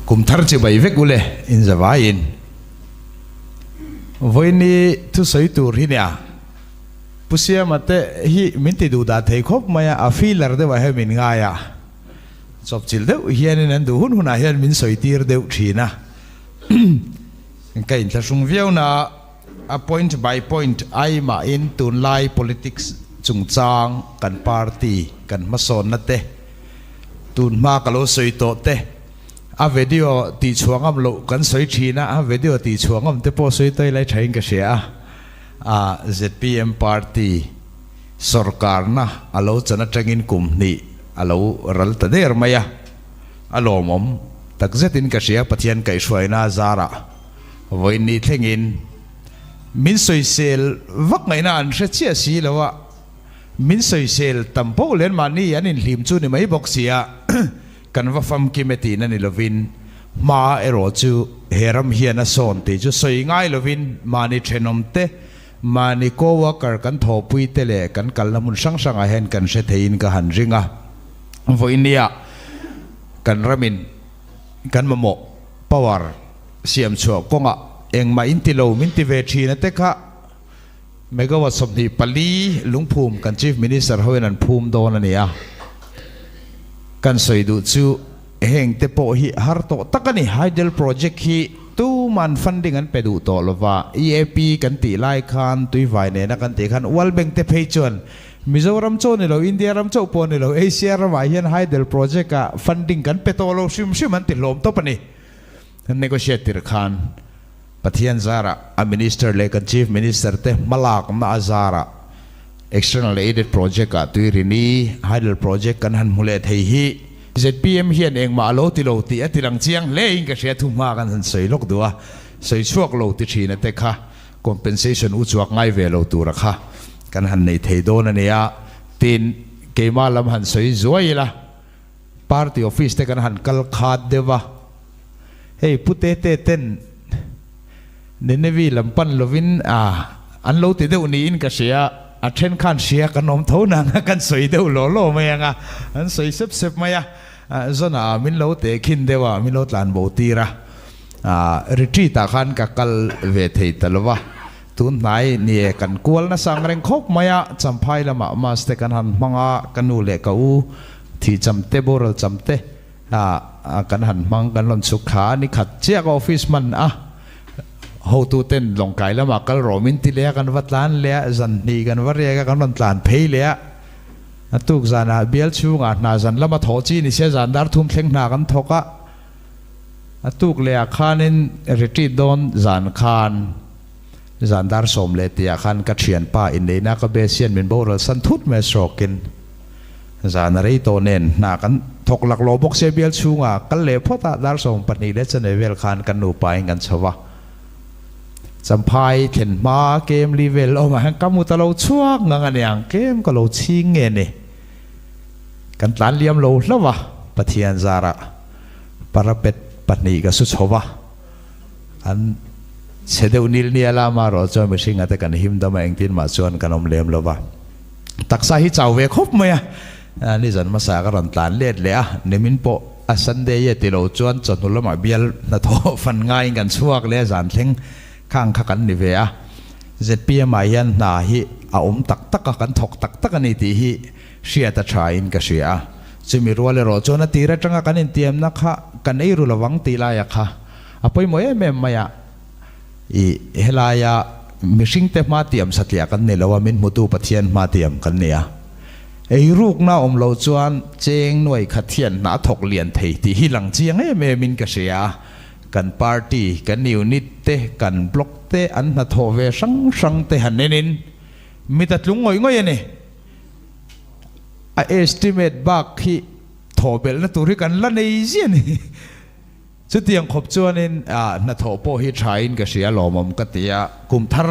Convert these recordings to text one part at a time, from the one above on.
Kum thar chibai vek ule in zavaiin. Vawiini thusawi tur hi nia. Pu Siama te hi min ti duh dah thei khawp mai a, a feeler deuh ah hian min ngai a. Chawpchilh deuh hianin an duh hun hunah hian min sawi tir deuh thin a. Ka inthlahrung viau na a point by point ai mahin tunlai politics chungchang kan party kan hmasawnna te tunhma ka lo sawi tawh te a video tih chhuah ngam loh kan sawi thin a, a video tih chhuah ngam te pawh sawi tawi lai thain ka hria a, a zpm party sawrkarna a lo chan atangin kum hnih a lo ral ta der mai a, a lawmawm takzetin ka hria Pathian kaihhruaina zarah. Vawiin thlengin min sawisel vak ngaihna an hre chiah si lo a, min sawisel tam poh len mahni an inhlim chu ni mai bawk si a, kan va famkim e tihna ni lovin hma erawh chu he ram hian a sawn tih chu sawi ngai lovin mahni thenawm te, mahni co-worker kan thawhpui te leh kan kalna hmun hrang hrangah hian kan hre theiin ka han ring a. Vawiinniah kan ramin kan mamawh power siam chhuah kawngah engmah in ti lo min ti ve thin a te kha megawatt 24 lungphum kan Chief Minister hoin an phum dawn a ni a. Kan sawi duh chu heng te pawh hi har tawh tak a ni. Hydel project hi tuman funding an pe duh tawh lova, EAP kan tih lai khan tuivai nena kan tih khan World Bank te phei chuan Mizoram chauh ni lo, India ram chauh pawh ni lo, Asia ramah hian Hydel project ah funding kan pe tawh lo hrim hrim an ti hlawm tawp a ni. Negotiate tir khan Pathian zarah a Minister leh kan Chief Minister te hmalakna a zarah External Aided Project ah Tuirini Hydel Project kan han hmu leh thei hi zpm hian engmah a lo ti lo tih a ti lang chiang hle in ka hria thuhma kan han sawi lawk duh a, sawi chhuak lo ti thin a te kha compensation u chuak ngai ve lo tura kha kan han nei thei dawn a nia. Tin, keimah lam han sawi zuai ila, party office te kan han kal khat deuh a, hei Pu Tete ten Ninevi lam pan lovin a an lo ti deuh niin ka hria, a then khan hria kan awm tho nang a, kan sawi deuh law law mai ang a, an sawi sep sep mai a, Zona min lo tehkhin deuh a, min lo tlan bo tir a, retreat ah khan ka kal ve thei ta lo va, tun hnai nie kan kual nasa ang reng khawp mai a, Champhai lamah mass te kan han hmang a, ka nu leh ka u thi cham te boral cham te kan han hmang kan rawn chhuk thla a, ni khat chiah ka office hman a, hotu ten Lawngkai lamah kal rawh min ti leh a, kan va tlan leh a, zan hnih kan va riak a, kan rawn tlan phei leh a. A tuk zanah bial chhungah hna zan lama thawh chi ni sia zan dar thum thleng hna kan thawk a, a tuk leh ah khanin retreat dawn zan khan zan dar sawm leh tih ah khan ka thianpa inneihna ka base hian min boral san thut mai a sawkin zan a rei tawh nen hna kan thawk laklawh bawk sia bial chhungah kal leh phawt a dar 12 leh chanve vel khan kan nupa in kan chho va. Champhai thlen hma kem li vel awmah hian ka mu ta lo chhuak ngang a niang, kem ka lo chhing nge ni? Kan tlan liam lo hlauh a, Pathian zarah parapet pahnih ka su chho va, an chhe deuh nil nia la amaherawh chuan mihringa te kan him dam a, engtin mah chuan kan awm lem lo va. Taksa hi chau ve khawp mai a, nizan hmasa ka rawn tlan let leh a, nimin pawh A Sunday e ti lo chuan chawhnu lamah bial hnathawh fan ngaiin kan chhuak leh a zan thleng khang kha kan ni ve a. Zpm ah hian hna hi a awm tak tak a, kan thawk tak tak a ni tih hi hriat a tha in ka hria a. Chumi rual erawh chuan a tir atanga kan intiamna kha kan ei ru lovang tih laia kha a pawimawh em em mai a. I helaia mihringte hma tiam satliah kan ni lo a, min hmutu Pathian hma tiam kan ni a. Eirukna awm loh chuan cheng nuai khat hian hna a thawk lian thei tih hi lang chiang em em in ka hria a. Kan party, kan unit te, kan block te an hnathawh ve hrang hrang te han en in mit a tlung ngawih ngawih a ni. A estimate bak hi thawh belhna tur hi kan la nei ziah a ni. Chutiang khawp chuanin hnathawh pawh hi thain ka hria lawmawm ka ti a, kum thar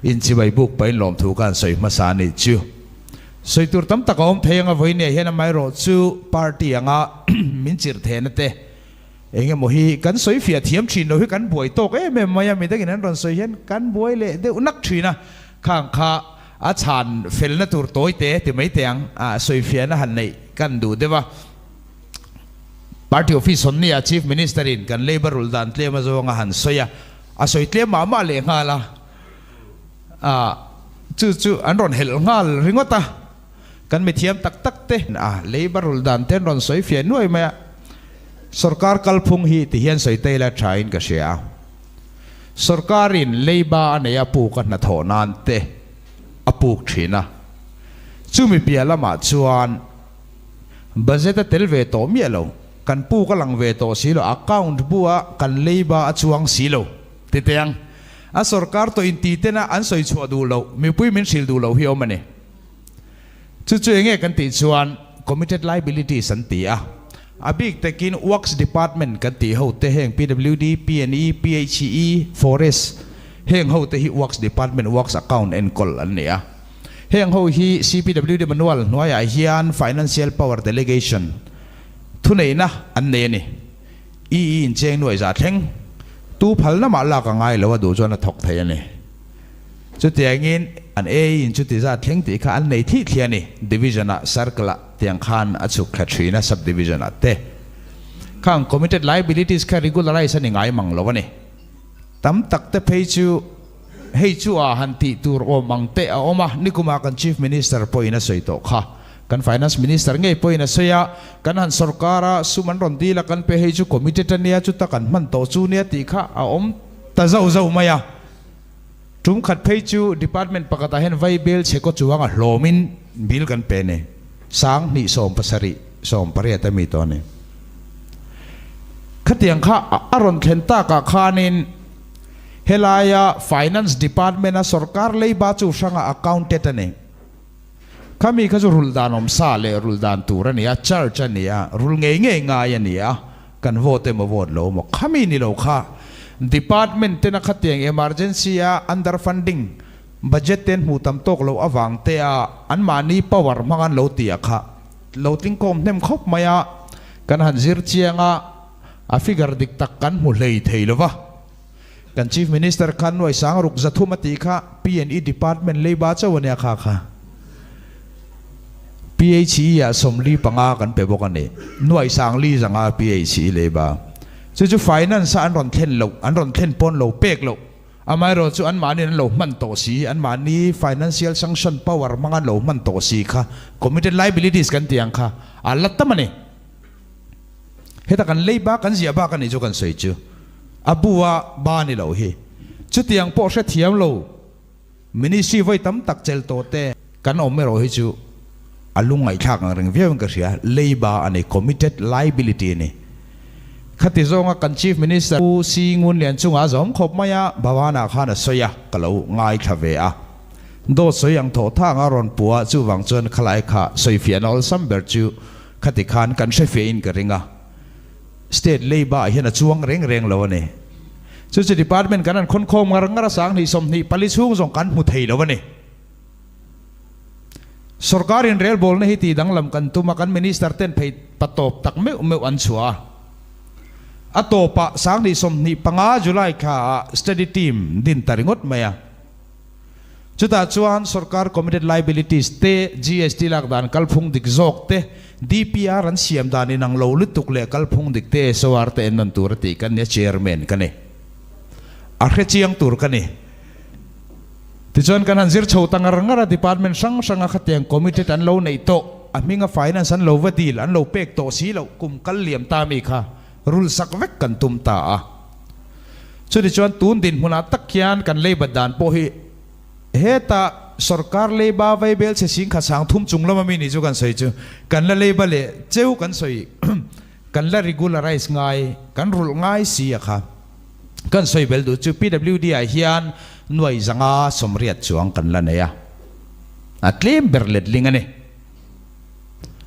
inchibai buk pahin lawmthu ka han sawi hmasa a nih chu. Sawi tur tam tak a awm thei anga vawinia hian amaherawh chu party anga min chirh thehna te eng emaw hi kan sawi fiah thiam thin lo hi kan buai tawk em em mai a, midangin an rawn sawi hian kan buai leh deuh nak thin a, khang kha a chhan felna tur tawi te ti mai teh ang, sawi fiahna han neih kan duh deuh a. Party office hawn nia Chief Minister in kan leiba rulh dan tlem a zawng a han sawi a, a sawi tlem mah mah leh nghal a, ah chu chu an rawn helh nghal ringawt a, kan mithiam tak tak te a leiba rulh dan te an rawn sawi fiah nuai mai a, Sorkar kalphung hi ti hian sawi taila tha in ka hria a, Sorkar in leiba a nei a puk a hnathawh nan te a puk thin a, chumi piah lamah chuan Budget a tel ve tawh miah lo, kan puk a lang ve tawh si lo, account bu a kan leiba a chuang si lo, ti teh ang. A sorkar tawh inti tena an sawi chhuah duh loh, mipui min hrilh duh loh hi awm a ni. Chu chu enge kan tih chuan committed liabilities an ti a, a bik takin Works Department kan tih ho te heng PWD, PNE, PHE, Forest heng ho te hi Works Department Works Account enkawl an ni a. Heng ho hi CPWD Manual hnuaiah hian Financial Power Delegation thuneihna an nei a ni. EE in cheng nuai za thleng tu phalna mah lak a ngai lo a duh chuan a thawk thei a ni. Chutiangin an AE in chuti zat thleng tih kha an nei thih thli a ni. Division ah Circle ah tiang khan a chhuk thla thin a Sub Division ah te. Khang Committed Liabilities kha regularize a ni ngai mang lo a ni. Tam tak te phei chu Hei chu a han tih tur awm ang teh a awm a, nikumah kan Chief Minister pawhin a sawi tawh kha. Kan Finance Minister ngei pawhin a sawi a, kan han sorkar a, sum an rawn dil a kan pe hei chu committed a nia, chuta kan hman tawh chu nia tih kha a awm ta zauh zauh mai a. Tum khat phei chu Department pakhatah hian vai bel chhe kaw chuang a hlawmin bill kan pe a ni. 20 70 18 a mi tawh a ni. Khatiang kha a rawn thlen takah khanin Helaia Finance Department a sorkar leiba chu hranga accounted a ni. Khami kha chu rulh dan awm sa leh rulh dan tur a ni a, charge a ni a, rulh ngei ngei ngai a ni a, kan vote emaw vote lo emaw khami ni lo kha Department tena khatiang emergency a under funding budget ten hmuh tam tawk loh avang te a anmahni power hmang an lo ti a kha lo tlingkawm hnem khawp mai a, kan han zir chiang a, a figure dik tak kan hmu hlei thei lo va. Kan Chief Minister khan nuai sang ruk 300 a tih kha PNE Department leiba chauh a nia kha kha. PHE ah 45 kan pe bawk a ni. Nuai sang li zanga PHE leiba. Chu chu Finance a an rawn thlen loh, an rawn thlen pawn lo pek loh. Amaherawh chu anmahni an lo hman tawh si, anmahni financial sanction power hmanga an lo hman tawh si kha committed liabilities kan tih ang kha a la tam a ni. Heta kan lei bak kan ziah bak a nih chu kan sawi chu a bu a ba ni loh hi. Chutiang pawh hrethiam lo Ministry vawi tam tak chel tawh te kan awm erawh hi chu a lungngaihthlak ang reng viau in ka hria. Lei ba a ni, committed liability a ni. Khati zawnga kan Chief Minister Pu Si Ngun Lian chungah a zawm khawp mai a, Bhavan-ah khan a sawi a, ka lo ngaithla ve a. Dawt sawi ang thawh thang a rawn pu a, chuvang chuan khalai kha sawifiahna awlsam ber chu Khati khan kan hre fe in ka ring a, State Labour ah hian a chuang reng reng lo a ni. Chu chu Department kan han khawn khawm ngar ngar a, 20 24 chhung zawng kan hmu thei lo a ni. Sorkar in relbawlna hi tih danglam kan tum a, kan Minister ten phei patawp tak meuh meuh an chhuah a. A tawpah 2025 July thla ah Study Team din ta ringawt mai a. Chutah chuan sorkar committed liabilities te, GST lak dan kalphung dik zawk te, DPR an siam dan inang lo lutuk leh kalphung dik te SOR te ennawn tur a tih ka nia Chairman ka ni. A hre chiang tur ka ni. Tichuan kan han zir chho ta ngar ngar a, department hrang hranga khatiang committed an lo neih tawh, a hminga finance an lo va dil, an lo pek tawh si loh kum kal liam ta mi kha rulsak vek kan tum ta a. Chutichuan tun dinhmunah tak hian kan leibat dan pawh hi heta sorkar leiba vaibel chhe singkhat 3000 chung lama mi nih chu kan sawi chu kan la leiba leh cheu kan sawi kan la regularize ngai kan rulh ngai si a kha kan sawi bel duh chu PWD ah hian nuai 580 chuang kan la nei a a tlem ber letling a ni.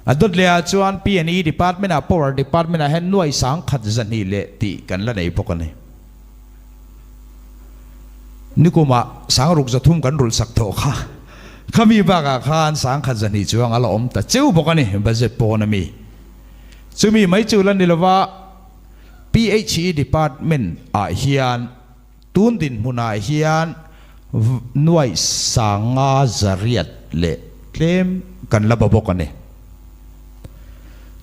A dawt leh ah chuan PNE Department ah Power Department ah hian nuai 1200 leh tih kan la nei bawk a ni. Nikum ah 6300 kan rulh sak tawh kha. Khami bak ah khan 1200 chuang a la awm ta cheu bawk a ni budget pawn a mi. Chumi mai chu la ni lova PHE Department ah hian Tun dinhmunah hian nuaih 508 leh tlem kan la ba bawk a ni.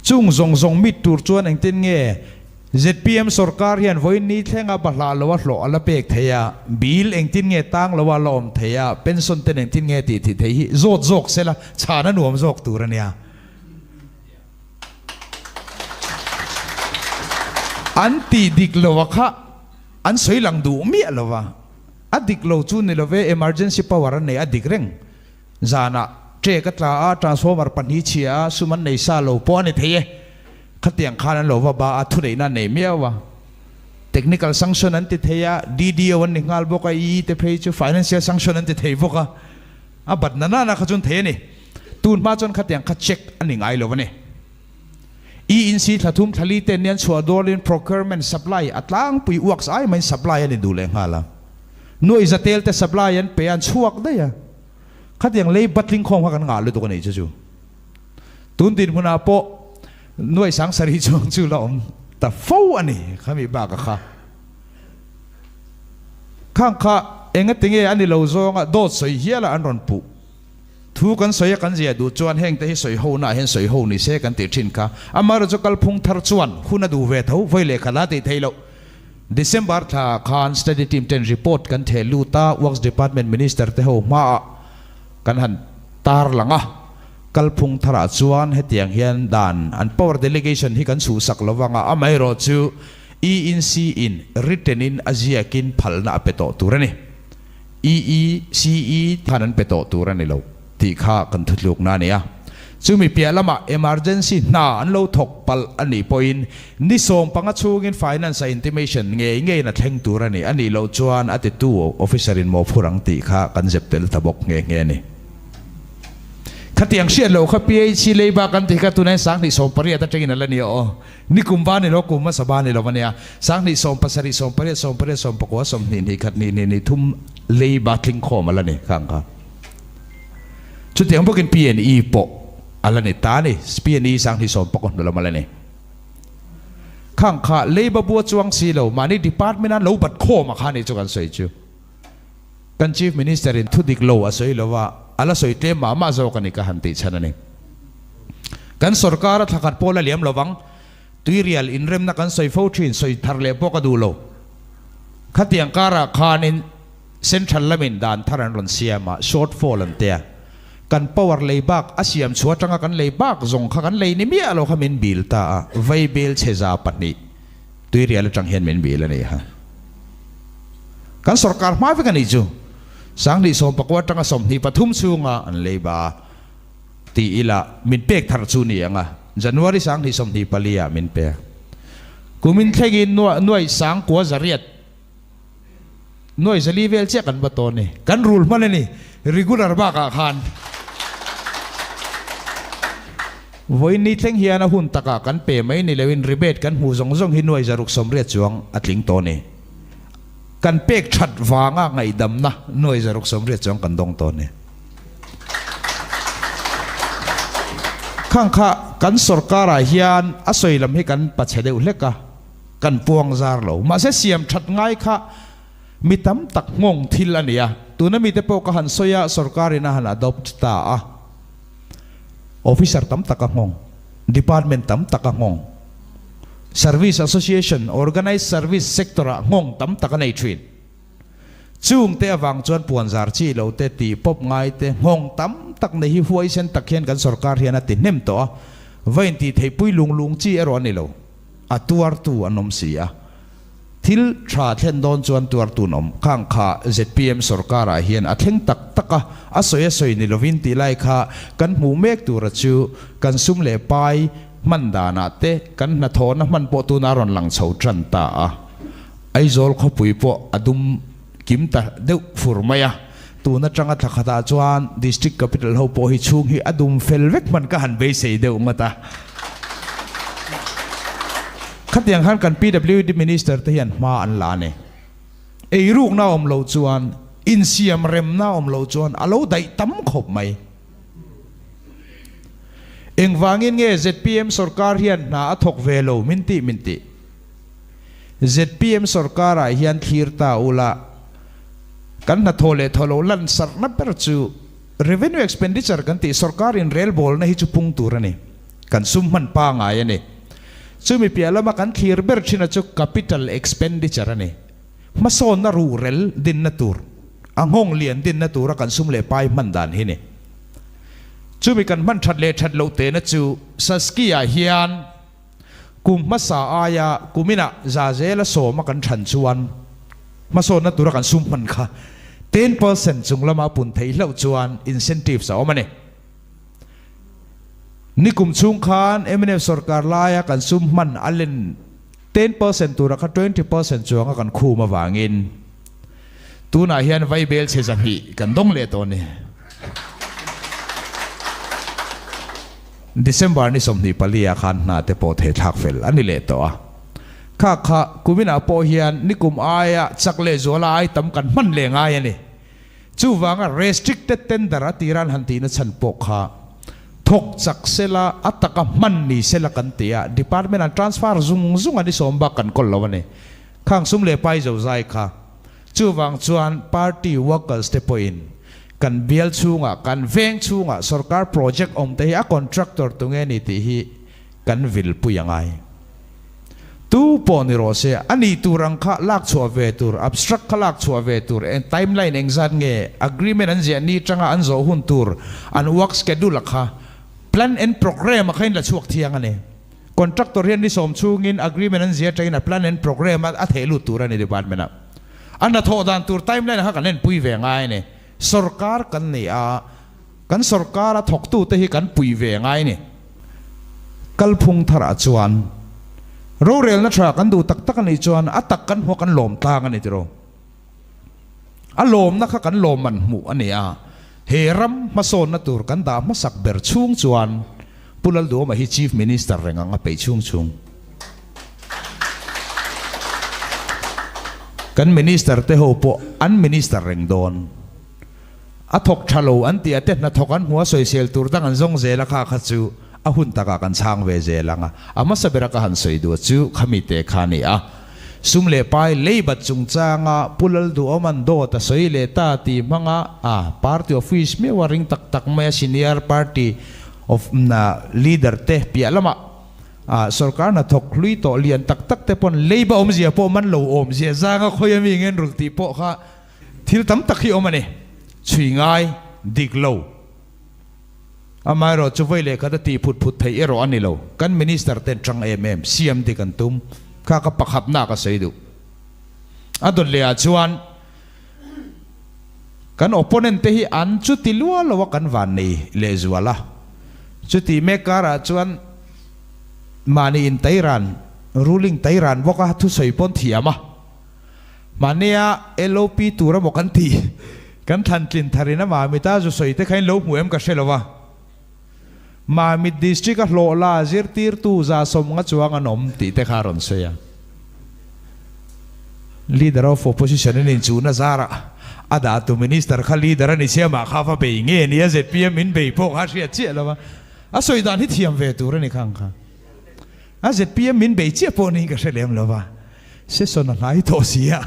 Chung zawng zawng mit tur chuan engtin nge zpm sorkar hian vawiin ni thlenga bahlah loa hlawh a la pek thei a, bill engtin nge tang loa la awm thei a, pension ten engtin nge tih thih thei hi zawt zawk sela chhan a nuam zawk tur a nia. An tih dik lo a kha an sawi lang duh miah lo va, a dik lo chu ni lo ve, emergency power an nei a dik reng. Zanah trek a tla a, transformer pahnih chhia a, sum an nei sa lo pawh a ni thei e. Khatiang khan an lo va ba a, thuneihna an nei miau a. Technical sanction an ti thei a, DDO an ni nghal bawk a, EE te phei chu financial sanction an ti thei bawk a. A bat na nana kha chuan thei a ni. Tun hma chuan khatiang kha check a ni ngai lo a ni. ENC thla thum thla li ten nian chhuah dawlin procurement supply a tlangpui uaks ai maiin supply a ni duh leh nghal a. Nuaih zatel te supply an pe a, an chhuak daih a. Khatiang lei batling khawm kha kan ngah lutuk a nih chu chu. Tun dinhmunah pawh nuaih sang sarih chuang chu la awm ta fo a ni khami bak a kha. Khang kha engati nge a ni lo zawnga dawt sawi hiala an rawn puh. Thu kan sawi a kan zia duh chuan heng te hi sawi ho naah hian sawi ho ni se kan tih thin kha. Amaherawhchu chu kalphung thar chuan hun a duh ve tho vawi leh khat a tih theih loh. December thla khan study team ten report kan theh lut a, Works Department Minister te ho hmaah kan han tar lang a, kalphung tharah chuan hetiang hian dan an power delegation hi kan chhuhsak lo vang a, amaherawhchu ENC in written in a ziakin phalna a pe tawh tur a ni. EECE khan an pe tawh tur a ni lo tih kha kan thutlukna a ni a. Chumi piah lamah emergency hna an lo thawk palh a nih pawhin ni 15 chhungin finance a intimation ngei ngeiin a thleng tur a ni. A nih loh chuan a titu officer in mawhphur ang tih kha kan zep tel ta bawk nghe nghe a ni. Khatiang hriat loh kha PHC leiba kan tih kha tunah hian 2018 atangin a la ni aw. Ni kum ba ni lo, kum hmasa ba ni lo a nia. 20, 70, 80, 80, 19, 20, hnih khat, hnih hnih hnih thum lei ba tling khawm a la ni khang kha. Chutiang bawkin PNE pawh a la ni ta a ni. PNE 20, 19 hnu lam a la ni. Khang kha lei ba bua chuang si lo, mahni department a lo bat khawm a kha ni chu kan sawi chu. Kan Chief Minister in thu dik lo a sawi lo a, a la sawi tlem mah mah zawk a ni ka han tih chhan a ni. Kan sorkar a thlakhat pawh la liam lo vang, tuirial inremna kan sawi fo thin, sawi thar leh pawh ka duh lo. Khatiang karah khanin Central lamin dan thar an rawn siam a, short fall an tia. Kan power lei bak a siam chhuah atanga kan lei bak zawng kha kan lei ni miah lo kha min bil ta a, vaibel chhe za pahnih tuirial atang hian min bil a ni ha. Kan sorkar hma vek a nih chu. 2019 atanga 23 chhunga an lei ba ti ila min pek thar chu ni ang a, January 2024 ah min pek. Kumin thlengin nuaih sang kua zariat nuaih zali vel chiah kan va tawn ni. Kan rul hman a ni regular bakah khan. Vawiin ni thleng hian a hun takah kan pe mai ni loin rebate kan hmuh zawng zawng hi nuaih zaruk 80 chuang a tling tawh a ni. Kan pek that vanga ngaihdamna nuaih zaruk 80 chuang kan dawng tawh a ni. Khang kha kan sorkarah hian a sawi lam hi kan pachhe deuh hlek a, kan puang zar lo. Mahse siam that ngai kha mi tam tak nghawng thil a ni a, tuna mite pawh ka han sawi a, sorkarin a han adopt ta a. Officer tam tak a nghawng, department tam tak a nghawng, service association, organised service sector ah nghawng tam tak a nei thin. Chung te avang chuan puanzar chi lo te, tih pawp ngai te, nghawng tam tak nei hi huaisen tak hian kan sorkar hian a ti hnem tawh a, va intih theihpui lung lung chi erawh a ni lo. A tuartu an awm si a. Thil tha thlen dawn chuan tuartu an awm. Khang kha zpm sorkarah hian a thleng tak tak a, a sawi a sawi ni lovin tih lai kha kan hmuh mek tura chu kan sum leh pai hman danah te kan hnathawhna hman pawh tuna rawn lang chho tan ta a. Aizawl khawpui pawh a dum kim ta deuh fur mai a, tun atanga thla khatah chuan District Capital ho pawh hi chhung hi a dum fel vek hman ka han beisei deuh ngawt a. Khatiang khan kan PWD Minister te hian hma an la a ni. Eirukna awm loh chuan, insiam remna awm loh chuan a lo daih tam khawp mai. Engvangin nge zpm sorkar hian hna a thawk ve lo min tih min tih. Zpm sorkarah hian thlir ta ula, kan hnathawh leh thaw lo lansarhna ber chu revenue expenditure kan tih sorkarin relbawlna hi chu pung tur a ni. Kan sum hman pangai a ni. Chumi piah lama kan thlir ber thina chu capital expenditure a ni. Hmasawnna ruhrel dinna tur, a nghawng lian dinna tura kan sum leh pai hman dan hi ni. Chumi kan hman that leh that loh tehna chu Saskia hian kum hmasa aia kuminah za zela sawma kan than chuan hmasawnna tura kan sum hman kha 10% chung lama pun theih hlauh chuan incentives a awm a ni. Nikum chhung khan mnf sorkar laia kan sum hman a len 10% tura kha 20% chuanga kan khum avangin tunah hian vaibel chhe 200 kan dawng leh tawh a ni. December ni 24 ah khan hna te pawh thei thlak fel a ni leh tawh a. Kha kha kuminah pawh hian nikum aia chak leh zuala ai tam kan hman leh ngai a ni. Chuvanga restricted tender a tiran han tihna chhan pawh kha thawk chak sela, a taka hman ni sela kan ti a, department an transfer zung zung a ni sawm bak kan kawl lo a ni. Khang sum leh pai zo zai kha. Chuvang chuan party workers te pawhin kan bial chhungah, kan veng chhungah sorkar project awm te hi a contractor tunge ni tih hi kan vilpui a ngai. Tu pawh ni rawh se, a nih tur ang kha lak chhuah ve tur, abstract kha lak chhuah ve tur, eng timeline engzat nge, agreement an ziah ni tanga an zawh hun tur, an work schedule a kha, plan and programme a kha in la chhuak thiang a ni. Contractor hian ni sawm chhungin agreement an ziah atangin a plan and programme a a theh lut tur a ni department ah. A hnathawh dan tur timeline a kha kan enpui ve ngai a ni. Sorkar kan ni a, kan sorkar a thawktute hi kan pui ve ngai a ni. Kalphung tharah chuan rorelna tha kan duh tak tak a nih chuan a tak kan hmuh a kan lawm tlang a ni tiraw. A lawmna kha kan lawmman hmuh a ni a, he ram hmasawnna tur kan dah hmasak ber chhung chuan Pu Lalduhawma hi Chief Minister reng ang a peih chhung chhung. Kan Minister te ho pawh an Minister reng dawn. A thawk tha lo an tih a te hnathawk an hmu a sawisel tur dang an zawng zel a kha kha chu a hun takah kan chhang ve zel ang a. A hmasa bera ka han sawi duh chu khami te kha a ni a. Sum leh pai leibat chungchanga Pu Lalduhawma'n dawt a sawi leh ta tih hmanga a party office meuh a ring tak tak mai a senior party of na leader te piah lamah a sorkar hnathawk hlui tawh lian tak tak te pawn leiba awmzia pawh man lo awmzia zanga khawi ami ngen rulh tih pawh kha Thil tam tak hi awm a ni. Chhui ngai, dik lo. Amaherawh chu vawi leh khat a tih phut phut theih erawh a ni lo. Kan Minister ten tang em em, siam dik an tum. Kha ka pakhatna ka sawi duh. A dawt leh ah chuan kan opponent te hi an chuti lua lo a kan van nei lehzual a. Chuti mek karah chuan mahni in tairan, ruling tairan bawk a thusawi pawn thiam a. Mahnia LOP tur emaw kan tih kan thlan tlin tharin a Mamita zu sawi te kha in lo hmu em ka hre lo a. Mamit District a hlawh la zirtirtu 150 chuang an awm tih te kha a rawn sawi a. Leader of Opposition in inchuhna zarah a dah tu Minister kha Leader a ni sia mah kha va bei nge ni a zpm in bei pawh kha a hriat chiah lo a. A sawi dan hi thiam ve tur a ni khang kha. A zpm min bei chiah pawh niin ka hre lem lo va. Session a hnai tawh si a,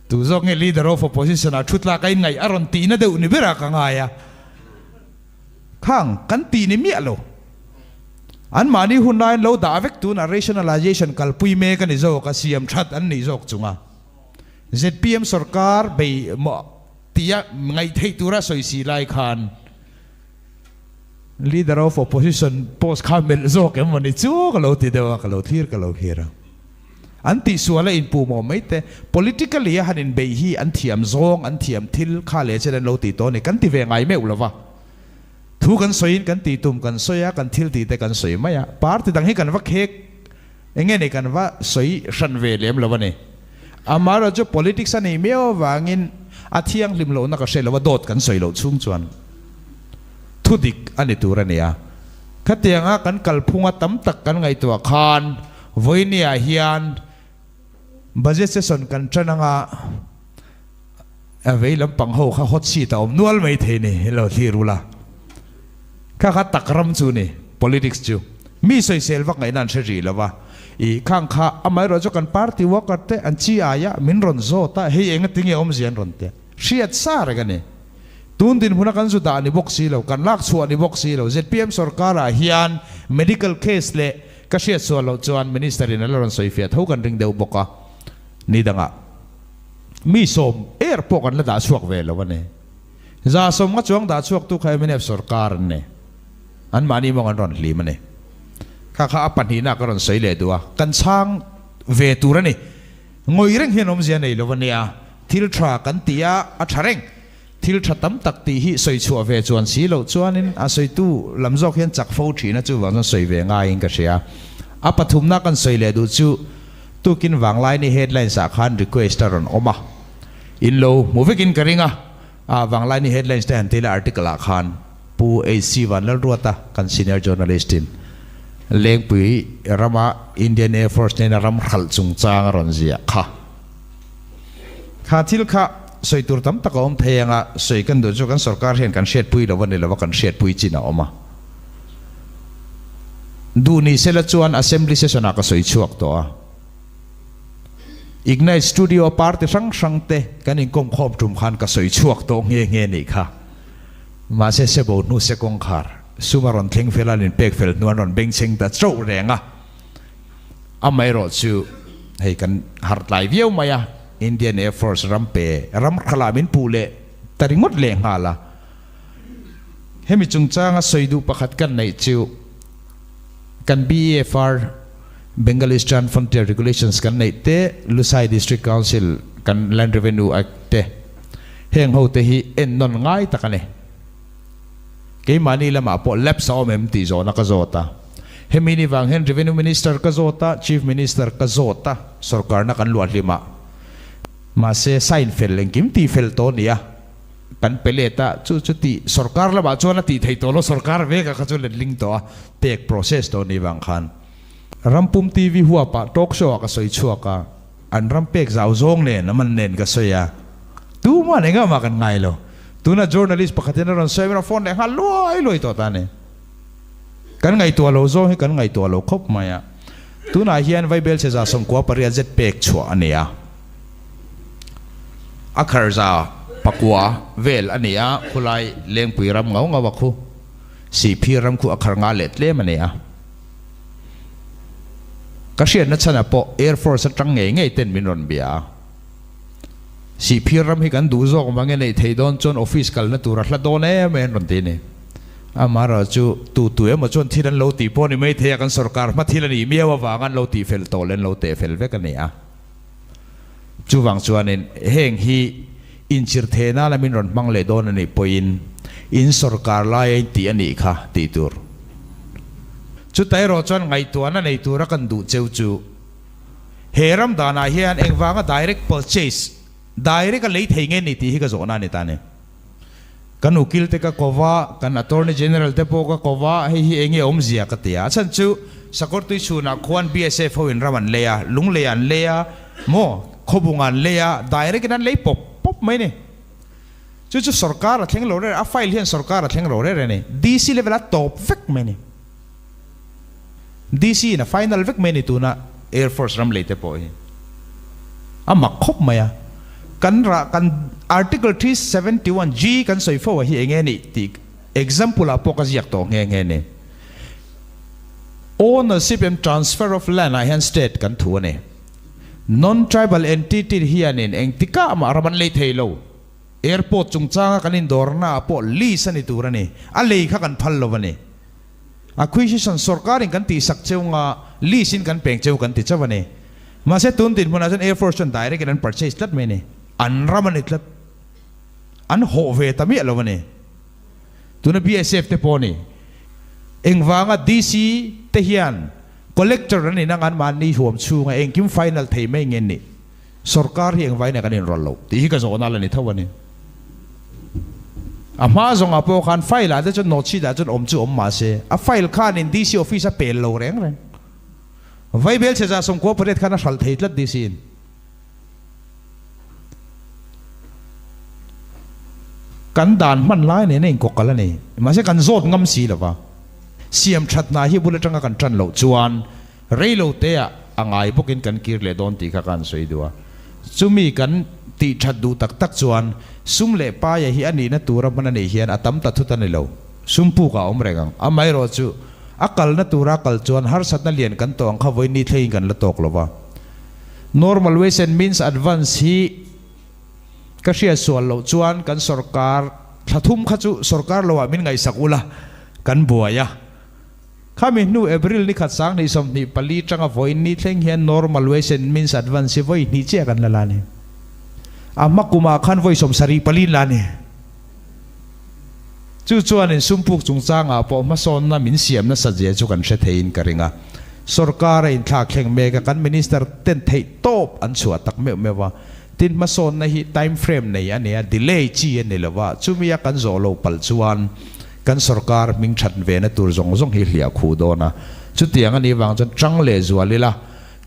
tu zawk nge Leader of Opposition ah thu tlak a inngaih a rawn tihna deuh ni berah ka ngai a, khang kan tih ni miah lo. Anmahni hun laiin lo dah vek tunah rationalization kalpui mek a ni zawk a, siam that an nih zawk chunga zpm sorkar bei maw tia ngaih theih tura sawi si lai khan Leader of Opposition post kha melh zawk em mawni chu ka lo ti deuh a, ka lo thlir ka lo thlir a. An tihsual a inpuh mawh mai te, politically a han inbeih hi an thiam zawng, an thiam thil kha leh chen an lo tih tawh a ni, kan ti ve ngai meuh lo va. Thu kan sawiin kan tih tum kan sawi a, kan thil tih te kan sawi mai a. Party dang hi kan va khek eng nge ni kan va sawi hran ve lem lo a ni. Amaherawhchu politics a nih miau avangin a thianghlim lohna ka hre lo a, dawt kan sawi loh chhung chuan. Thu dik a ni tur a ni a. Khatianga kan kalphunga tam tak kan ngaihtuah khan vawinia hian budget session kan tan anga a vei lampang ho kha hot seat a awm nual mai thei ni lo thlir ula. Kha kha tak ram chu ni politics chu. Mi sawisel vak ngaihna an hre rih lo va. I khang kha amaherawh chu kan party worker te an chi aia min rawn zawt a, hei enga tinge awmzia an rawn tia. Hriat sa reng a ni. Tun dinhmuna kan zu dah ni bawk si lo, kan lak chhuah ni bawk si lo. Zpm sorkarah hian medical case leh ka hriat sual loh chuan Minister in a la rawn sawi fiah tho kan ring deuh bawk a, ni dangah mi sawm er pawh kan la dah chhuak ve lo a ni. 150 chuang dah chhuaktu kha mnf sorkar an ni. Anmahni mawng an rawn hlim a ni. Kha kha a pahnihna ka rawn sawi leh duh a, kan chhang ve tur a ni. Ngawih reng hian awmzia nei lo a nia, thil tha kan ti a, a tha reng. Thil tha tam tak tih hi sawi chhuah ve chuan si loh chuanin a sawitu lam zawk hian chak fo thin a, chuvang chuan sawi ve ngaiin ka hria. A pathumna kan sawi leh duh chu tukin Vanglaini headlines ah khan request a rawn awm a, in lo hmu vekin ka ring a, ah Vanglaini headlines te han ti ila article ah khan Pu HC Vanlalruata kan senior journalist in Lengpui rama Indian Air Force nena ram hralh chungchang a rawn ziah kha. Kha thil kha sawi tur tam tak a awm thei ang a, sawi kan duh chu kan sorkar hian kan hriatpui lo a ni lo a, kan hriatpui chin a awm a. Duh ni sela chuan Assembly session ah ka sawi chhuak tawh a. Ignite Studio a party hrang hrang te kan inkawm khawm tum khan ka sawi chhuak tawh nghe nghe nih kha. Mahse sebo hnu se kawngkhar sum a rawn thleng fel a, an inpek fel hnu an rawn bengchheng ta chauh reng a. Amaherawh chu hei kan harh tlai viau mai a, Indian Air Force ram pe ram khalah min puh leh ta ringawt leh nghal a. Hemi chungchanga sawi duh pakhat kan neih chu kan BEFR, Bengal Eastern Frontier Regulations kan neih te, Lusai District Council kan Land Revenue Act te heng ho te hi ennawn ngai tak a ni. Keimahni lamah pawh lapse a awm em tih zawhna ka zawt a. Hemi ni vang hian Revenue Minister ka zawt a, Chief Minister ka zawt a, sorkarna kan luah hlim a. Mahse, sign fel engkim tih fel tawh a ni a, kan pe let a, chu chu tih sorkar lamah chuan a tih theih tawh lo, sorkar vek a kha chu letling tawh a, pek process tawh a nih vang khan. Rampum TV huapah talk show ah ka sawi chhuak a, an ram pek zau zawng nen a man nen ka sawi a, tumah eng amah kan ngai lo. Tuna journalist pakhatin a rawn sawi a, phone leh nghal luai luai tawh ta a ni. Kan ngaihtuah lo zawng hi kan ngaihtuah lo khawp mai a. Tunah hian Vaibel chhe 98 zet pek chhuah a ni a. A khar 900 vel a ni a, khulai Lengpui ram ngau ngau a khu. Sihphir ram khu a khar nga leh tlem a ni a. Ka hriatna chhanah pawh Air Force atang ngei ngei ten min rawn bia a. Sihphir ram hi kan duh zawk mange neih theih dawn chuan office kalna tur a hla dawn em em rawn ti a ni. Amaherawh chu tu tu emaw chuan thil an lo tih pawh ni mai thei a, kan sorkar hma thil a nih miau avang an lo tih fel tawh leh an lo teh fel vek a ni a. Chuvang chuanin heng hi inchir theh nana min rawn hmang leh dawn a nih pawhin in sorkar laia in tih a nih kha tih tur. Chutah erawh chuan ngaihtuahna nei tura kan duh cheu chu He ram danah hian engvanga direct purchase, direct a lei thei nge ni tih hi ka zawhna a ni ta a ni. Kan ukil te ka ko va, kan attorney general te pawh ka ko va, hei hi enge awmzia ka ti a. A chhan chu Sakawrtui chhunah khuan BSF ho in ram an lei a, Lunglei an lei a, maw Khawbung an lei a, direct in an lei pawp pawp mai a ni. Chu chu sorkar a thleng lo rere, a file hian sorkar a thleng lo rere a ni. DC level a tawp vek mai a ni. DC in a final vek mai a ni tuna Air Force ram lei te pawh hi a mak khawp mai a. Kan rah kan Article 371 G kan sawi fo a hi enge nih tih example ah pawh ka ziak tawh nghe nghe ni. Ownership and transfer of land ah hian state kan thu a ni. Non-tribal entity hianin engtikah mah ram an lei thei lo. Airport chungchanga kan indawrna ah pawh lease a ni tur a ni. A lei kha kan phal lo a ni. Acquisition sorkarin kan tihsak cheu nga lease in kan peng cheu kan ti chauh a ni. Mahse tun dinhmunah chuan Air Force chuan direct in an purchase tlat mai a ni. An ram a ni tlat. An hawh ve ta miah lo a ni. Tuna BSF te pawh a ni. Engvanga DC te hian collector an inang an mahni huam chhunga engkim final thei mai nge ni. Sorkar hi engvai nen kan inrawlh loh tih hi ka zawhna la ni tho a ni. A hma zawngah pawh khan file ah te chuan note sheet ah chuan awm chu awm mah se, a file khanin DC office a pel lo reng reng. Vaibel chhe 98 khan a hralh thei tlat DC in. Kan dan hman lai nen a inkawkal a ni. Mahse kan zawt ngam si lo va. Siam that hna hi bul atanga kan tan loh chuan Rei lo te ah a ngai bawkin kan kir leh dawn tih kha ka han sawi duh a. Chumi kan Tih that duh tak tak chuan sum leh paia hi a nihna tura hman a nih hian a tam ta thut a ni lo. Sum puk a awm reng ang. Amaherawhchu, a kalna tura kal chuan harsatna lian kan tawh ang kha vawiin thlengin kan la tawk lo va. Normal Ways and Means Advance hi ka hriat sual loh chuan kan sorkar thla thum kha chu sorkar loah min ngaihsak ula kan buai a. Khami hnu April ni khat 2024 tanga vawiin ni thleng hian Normal Ways and Means Advance hi vawi hnih chiah kan la la a ni. A hma kumah khan vawi 74 in la a ni. Chu chuanin sumpuk chungchangah pawh hmasawnna min siam nasa zia chu kan hre theiin ka ring a. Sorkar a inthlak thleng mek a, kan Minister ten theih tawp an chhuah tak meuh meuh a. Tin, hmasawnna hi time frame nei a ni a, delay chi a ni lo va, chumi a kan zawh loh palh chuan kan sorkar hming that ve na tur zawng zawng hi hliah khuh dawn a. Chutiang a nih vang chuan tang leh zual ila,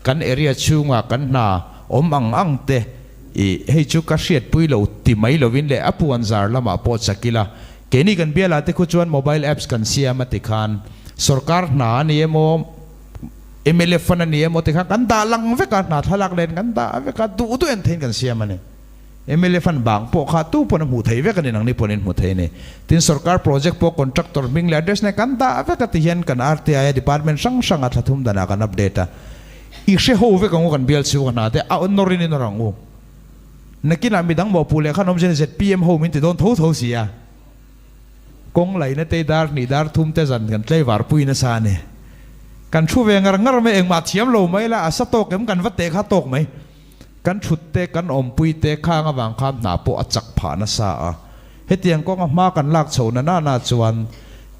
kan area chhunga kan hna awm ang ang te i hei chu ka hriatpui lo ti mai lovin leh a puan zar lamah pawh chak ila, keini kan biala te khu chuan mobile apps kan siam a tikhan sorkar hna a ni emaw, Mla fund a ni emaw tikhan kan dah lang vek a, hna thlalak len kan dah vek a, duh duh en theiin kan siam a ni. Mla fund bang pawh kha tu pawn a hmuh theih vek a ni, nangni pawn in hmu thei a ni. Tin, sorkar project pawh contractor hming leh address nen kan dah vek a ti hian kan RTI a department hrang hranga thla thum danah kan update a. I hre ho vek ang u kan bial chhung a hna te a nawrin i nawr ang u. Nakinah midang mawhpuh leh khan awm zen zpm ho min ti dawn tho tho si a. Kawng laina te dar hnih dar thum te zan kan tlaivar pui nasa a ni. Kan thu ve ngar ngar mai, engmah thiam lo mai la, a sa tawk em kan va teh kha tawk mai. Kan thut te, kan awmpui te khang avang khan hna pawh a chak phah nasa a. Hetiang kawnga hma kan lak chho na nana chuan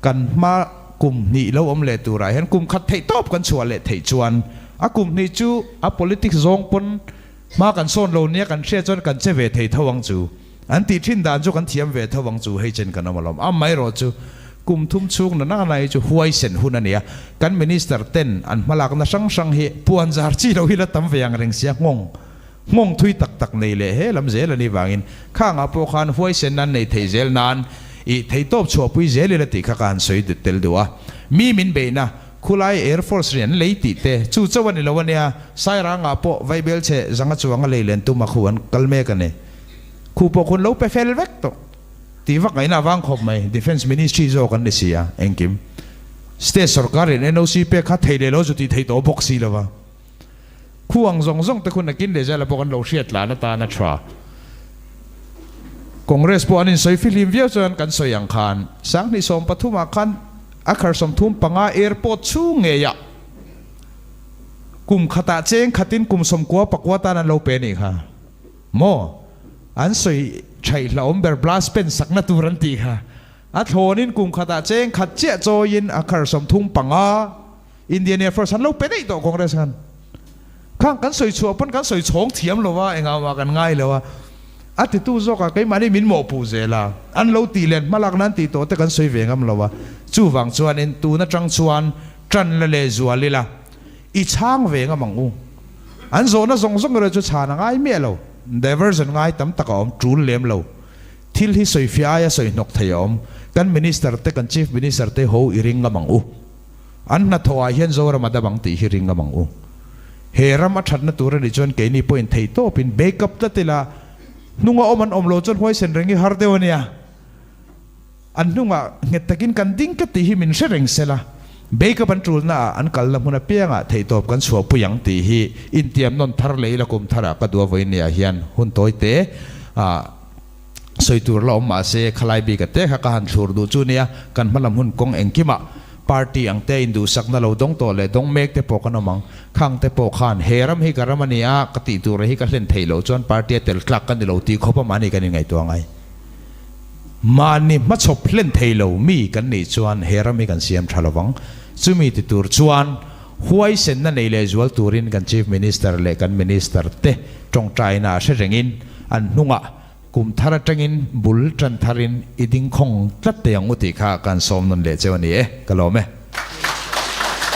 kan hma kum hnih lo awm leh turah hian kum khat theih tawp kan chhuah leh theih chuan a kum hnih chu a politics zawng pawn hma kan sawn lo nia kan hriat chuan kan che ve thei tho ang chu. An tih thin dan chu kan thiam ve tho ang chu hei chen kan awm alawm. Amaherawh chu kum thum chhung na nana hi chu huaisen hun a ni a, kan Minister ten an hmalakna hrang hrang hi puan zar chi lo hi la tam ve ang reng sia nghawng nghawng thui tak tak nei leh he lam zel a nih vangin khangah pawh khan huaisen an nei thei zel nan ih theitawp chhuahpui zel ila tih kha ka han sawi tel duh a. Mi min beihna khulai Air Force rian lei tih te chu chauh a ni lo a nia, Sairangah pawh vaibel chhe zanga chuanga lei len tum a khu an kal mek a ni. Khu pawh khun lo pe fel vek tawh tih vak ngaihna avang khawp mai. Defence Ministry zawk an ni si a, engkim State sorkar in NOC pek kha thei leh lo chu tih theih tawh bawk si lova. Khu ang zawng zawng te khu nakin leh zela pawh kan lo hriat tlan atan a tha. Congress pawh an insawi fihlim viau chuan kan sawi ang khan 2013 ah khan a khar 35 airport chhung ngeiah kum khatah cheng khatin kum 99 tan an lo pe anih kha. Maw? An sawi thaih hlauhawm ber blast pen sakna tur an tih kha. A thlawnin kum khatah cheng khat chiah chawiin a khar 35 Indian Air Force an lo pe daih tawh Congress khan. Khang kan sawi chhuah pawn kan sawi chhawng thiam lo va, engah mah kan ngai lo a. A titu zawkah keimahni min mawhpuh zel a, an lo tih len hmalak nan tih tawh te kan sawi ve ngam lo a. Chuvang chuanin tun atang chuan tan la leh zual ila i chhang ve ngam ang u. An zawhna zawng zawng erawh chu chhan a ngai miah lo. Diversion ngai tam tak a awm, tul lem lo. Thil hi sawifiah aia sawi hnawk thei a awm. Kan Minister te, kan Chief Minister te ho i ring ngam ang u. An hnathawh ah hian Zoram a dam ang tih hi ring ngam ang u. He ram a thatna tur a nih chuan keini pawhin theihtawpin backup tlat ila, hnunga awm an awm lo chuan huaisen reng hi har deuh a nia. An hnungah nghet takin kan ding tlat tih hi min hre reng sela, Baker an tulna ah an kalna hmun apiangah theihtawp kan chhuahpui ang tih hi intiam nawn thar leh ila kum tharah ka duh a vawiin niah hian hun tawi te ah sawi tur la awm mahse khalai bik a te kha ka han thlur duh chu nia, kan hmalam hun kawng engkimah party ang te induhsakna lo dawng tawh leh dawng mek te pawh kan awm ang, khang te pawh khan he ram hi ka ram a ni a ka tih tur hi ka hlen theih loh chuan party a tel tlak ka ni lo tih khawp a mahni kan inngaihtuah ngai. Mahni hmachhawp hlen thei lo mi kan nih chuan he ram hi kan siam tha lovang. Chumi ti tur chuan huaisenna nei leh zual turin kan Chief Minister leh kan Minister te tawngtaina a hre rengin an hnungah kum thar atangin bul tan tharin i ding khawng tlat teh ang u tih kha kan sawm nawn leh cheu a ni e. Ka lawm e.